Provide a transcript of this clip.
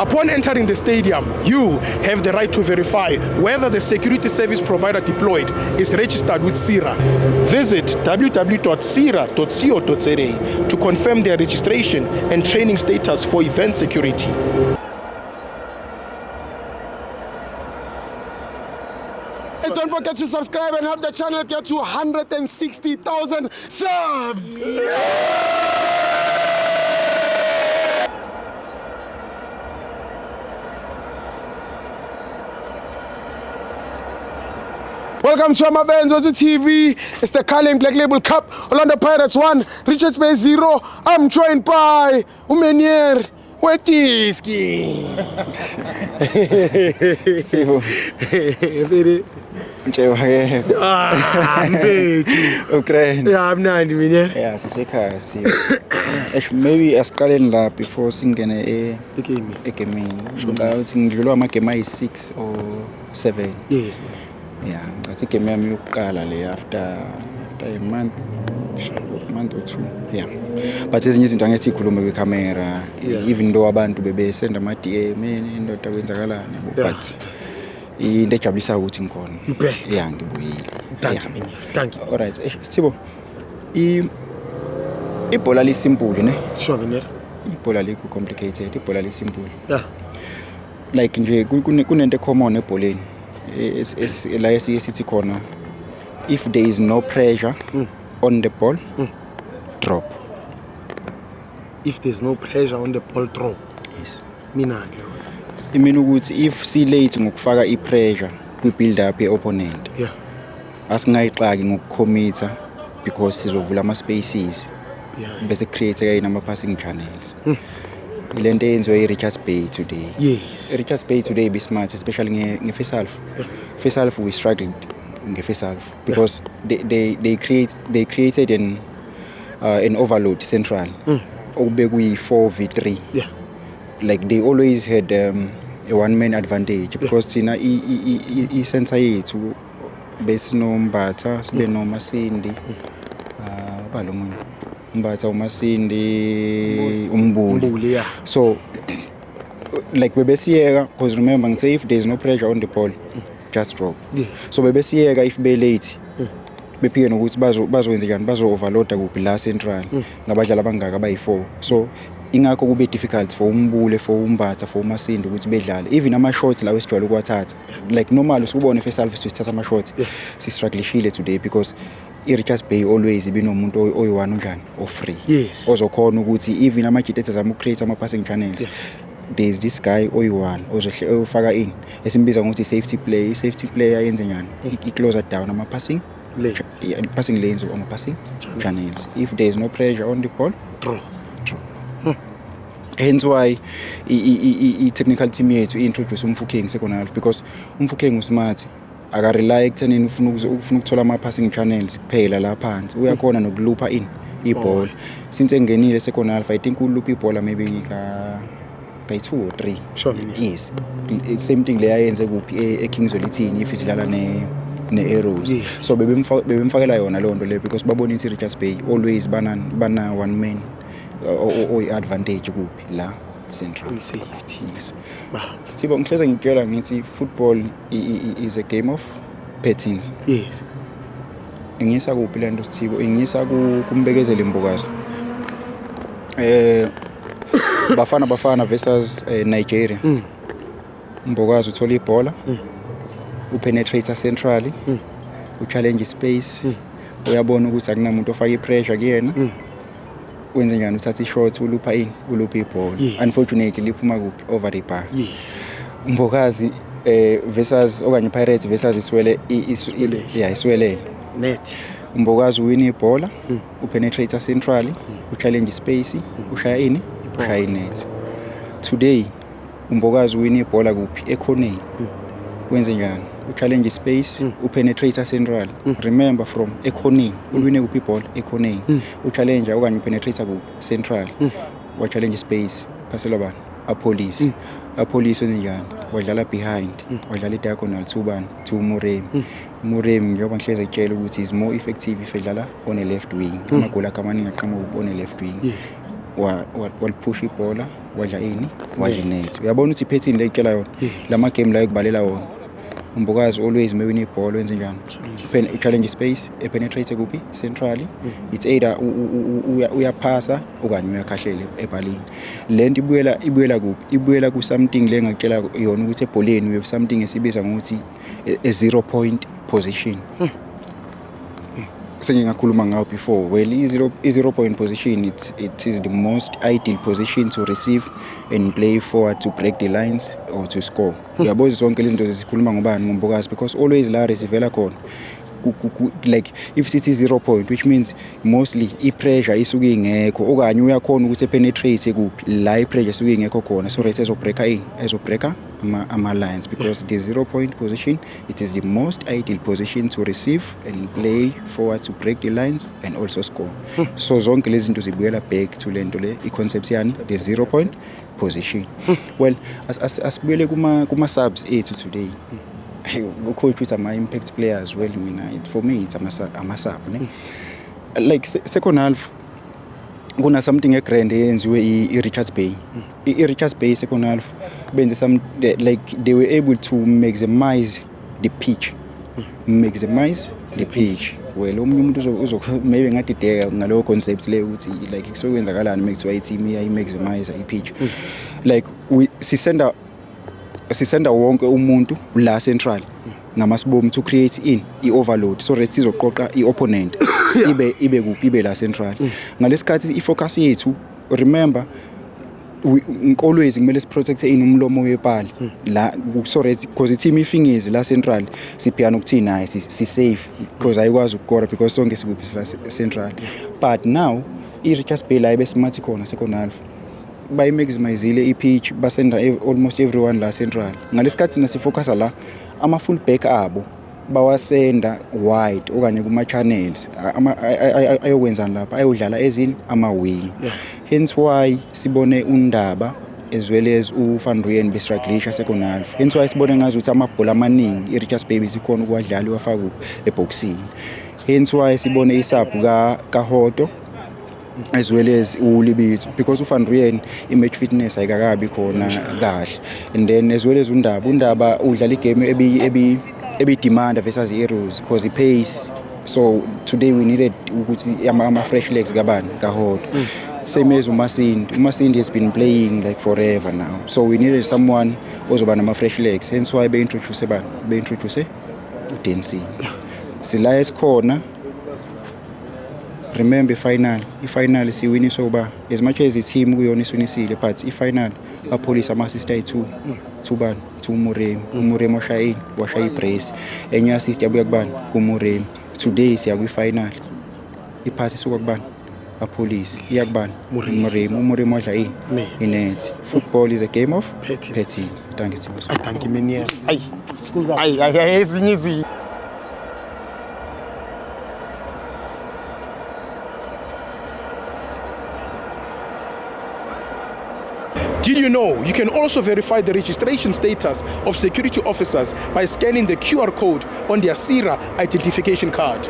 Upon entering the stadium, you have the right to verify whether the security service provider deployed is registered with PSIRA. Visit www.psira.co.za to confirm their registration and training status for event security. Guys, don't forget to subscribe and help the channel get to 160,000 subs. Welcome to Amavenzo to TV. It's the Carling Black Label Cup. Orlando Pirates 1, Richards Bay 0. I'm joined by Umenier Wetiski. Sipho Ntshewa ke. Ah, mfethu. Ukraine. Yeah, mnandi Menier. Yeah, sisekhaya Sipho. Eish, maybe asiqaleni la before singene e Igame. egemini. Ngicabanga ukuthi ngidlulwa amagame ayi-6 or 7. Yes. Yeah, ngathi igame yami yokuqala le after a month month or two. Yeah. But ezinye izinto angeke sikhulume kwicamera Yeah. even though abantu bebesenda ama DM indoda kwenzakalani yabo Yeah. but into ejabulisayo ukuthi ngikhona. You back. Yeah, ngibuyile. Thank Yeah. you, Menier. Thank you. Alright, Sithibo. I ibhola lisimple ne? Sure, Menier. Ibhola likho complicated, ibhola lisimple. Yeah. Like nje kunento common ebholeni. La esiye sithi khona if there is no pressure on the ball, drop. If there's no pressure on the ball, drop. Yes. Mina leyo. Imina ukuthi if si late ngokufaka i pressure kwi build up ye opponent, Yeah. asingayixaki ngokucommita because sizovula ama spaces. Yeah. Bese create ke nama passing channels. Ilento eyenziwe i-Richards Bay today. Yes. I-Richards Bay today be smart especially nge-first half. First half we struggled nge-first half because they created an overload central. Okube kuyi-4v3. Yeah. Like they always had a one man advantage because thina i-center yethu besinombatha sibe noMasindi balo munye Mbatha uMasindi uMbuli. Mbuli, yeah. So like bebesiyeka because remember ngithe if there is no pressure on the ball just drop. Yes. So bebesiyeka if be late bephike nokuthi bazokwenza njani bazo overloada kuphi la central ngabadlali abangaka abayi4. So ingakho kube difficult for uMbule, for uMbatha, for uMasindi ukuthi bedlale even ama shots lawo esijwayele ukuwathatha like normal usubone first half sisithatha ama shots si strugglishile today because i-Richards Bay always ibinomuntu oyi-one onjani o-free Yes. ozokhona ukuthi even amajita azama uku-create ama-passing channels there is this guy oyi-one oyofaka in esimbiza ngokuthi i-safety play. I-safety player yenze njani i-closer down ama-passing Lanes. Yeah, passing lanes or ama-passing channels. If there is no pressure on the ball, Draw. drop. Hence why i-technical team yethu i-introduce uMofokeng second half because uMofokeng usmart akarely ekuthenini ufuna ukuthola ama-passing channels kuphela la phansi uyakhona nokulupha in ibhola. Since engenile second half I think ulupha ibhola maybe ka kayi-2 or 3. Sure, Mini. Yes, same thing leya yenze kuphi eKings Zwelithini if isidlala ne-Arrows. Yes. So bebemfakela yona leyo nto leyo because babona ukuthi i-Richards Bay always bana one man oyi-advantage kuphi la central. Uyi-safety. Yes. Ba. Sithibo ngihleze ngitshela ngithi football is a game of patterns. Yes. Ingisa kuphi le nto Sithibo? Ingisa kuMbekezeli Mbokazi. Bafana Bafana versus Nigeria. Mbokazi uthola ibhola. Upenetrate centrally. Uchallenge space. Uyabona ukuthi akunamuntu ofaka ipressure kuyena. Wenze njani uthatha ishot ulupha in ulupha ibhola. Yes. Unfortunately liphuma kuphi over the bar. Yes. Mbokazi versus okanye Pirates versus Iswele Iswelele. yeah Iswelele. Net. Mbokazi win ibhola, upenetrate centrally, uchallenge space, ushaya ini, ushaya inet. Today uMbokazi win ibhola kuphi ekhoneni. Wenze njani? Uchallenge space, upenetrate central. Remember from ekhoneni, uwine kuphi ibhola ekhoneni. Uchallenge okanye upenetrate kuphi central. Wa challenge space, pasela bani? Apolice. Apolice wenze njani? Wadlala behind, wadlala i-diagonal to bani? To Moremi. Moremi njengoba ngihleze ngitshela ukuthi is more effective if edlala on a left wing. Amagoli akhe amaningi aqhamuka on a left wing. Yes. Waliphusha ibhola, wadla ini, wadla inet. Uyabona ukuthi iphethini le ikutshela yona lama game la ekubalela wona. UMbokazi always mewina ibhola wenze njani? Challenge space, epenetrate kuphi? Centrally. It's either uyaphasa okanye uyakhahlela ebhalini. Lento ibuyela kuphi? Ibuyela ku something le ngakutshela yona ukuthi ebholeni we have something esibiza ngokuthi a zero point position. Sengingakhuluma ngawo before. Well, i-zero point position, it is the most ideal position to receive and play forward to break the lines or to score. Uyabo, zonke lezi zinto zisikhuluma ngobani? NgoMbokazi, because always la receive-ela khona like if sithi zero point, which means mostly i-pressure isuke ingekho okanye uyakhona ukuthi epenetrate kuphi la i-pressure isuke ingekho khona, so right ezobreaka ini, ezobreaka ama lines, because the zero point position, it is the most ideal position to receive and play forward to break the lines and also score. So zonke lezi zinto zibuyela back to lento le, i-concept yani, the zero point position. Well, asibuyele kuma subs ethu today. Ucoach uthi ama-impact players. Well, mina for me it's ama-sub ne. Like second half kuna something egrand eyenziwe i-Richards Bay. I-Richards Bay second half benze some like they were able to maximize the pitch, maximize the pitch. Well, omunye umuntu uzo maybe ngadideka ngalowo concept leyo ukuthi like kusuke kwenzakalani uma kuthiwa i-team iyayi-maximize i-pitch. Like we sisenda wonke umuntu la central ngamasibomu to create in i-overload so that sizoqoqa i-opponent ibe kuphi, ibe la central. Ngalesikhathi i-focus yethu, remember, always kumele siprotecte in umlomo wepali la so that because i-team ifingezi la central, siphiyana ukuthi naye si safe because ayikwazi ukukora because sonke sikuphi? Sila central. But now i-Richards Bay la ebesimathi khona second half bayimaximizile i-pitch, basenda almost everyone la central. Ngalesikhathi thina sifocusa la, ama-full back abo bawasenda wide okanye kuma-channels. Ayokwenzani lapha? Ayodlala ezini? Ama-wing. Hence why sibone uNdaba as well as uVan Rooyen bestrugglisha second half. Hence why sibone ngazi ukuthi amabhola amaningi i-Richards Bay besikhona ukuwadlala iwafaka kuphi? Ebhokisini. Hence why sibone isub kaHoto as well as uLibitso, because uVan Rooyen i-match fitness ayikakabi khona kahle, and then as well as uNdaba. UNdaba udlala igame ebi-demanda versus i-Arrows because i-pace. So today we needed ukuthi ama-fresh legs kabani? KaHoto. Same as uMasindi. UMasindi has been playing like forever now, so we needed someone ozoba nama-fresh legs. Hence why be-introduce bani? Be-introduce uDancing. Sila esikhona, remember i-final, i-final siwiniswe uba as much as i-team kuyona isiwinisile, but i-final Appollis ama-assist ayi-two to bani? To uMoremi. UMoremi washaya ini? Washaya i-brace. Enye assist yabuya kubani? KuMoremi. Today siya kwi-final, iphasi isuka kubani? Appollis, iya kubani? Moremi. UMoremi wadla ini? Net. Inet. Football is a game of Patterns. patterns. Thank you, Sibus. Ayi, dankie meneer. Ayi. Ayi, ayi, ayi, ezinye izinto. Did you know you can also verify the registration status of security officers by scanning the QR code on their PSIRA identification card?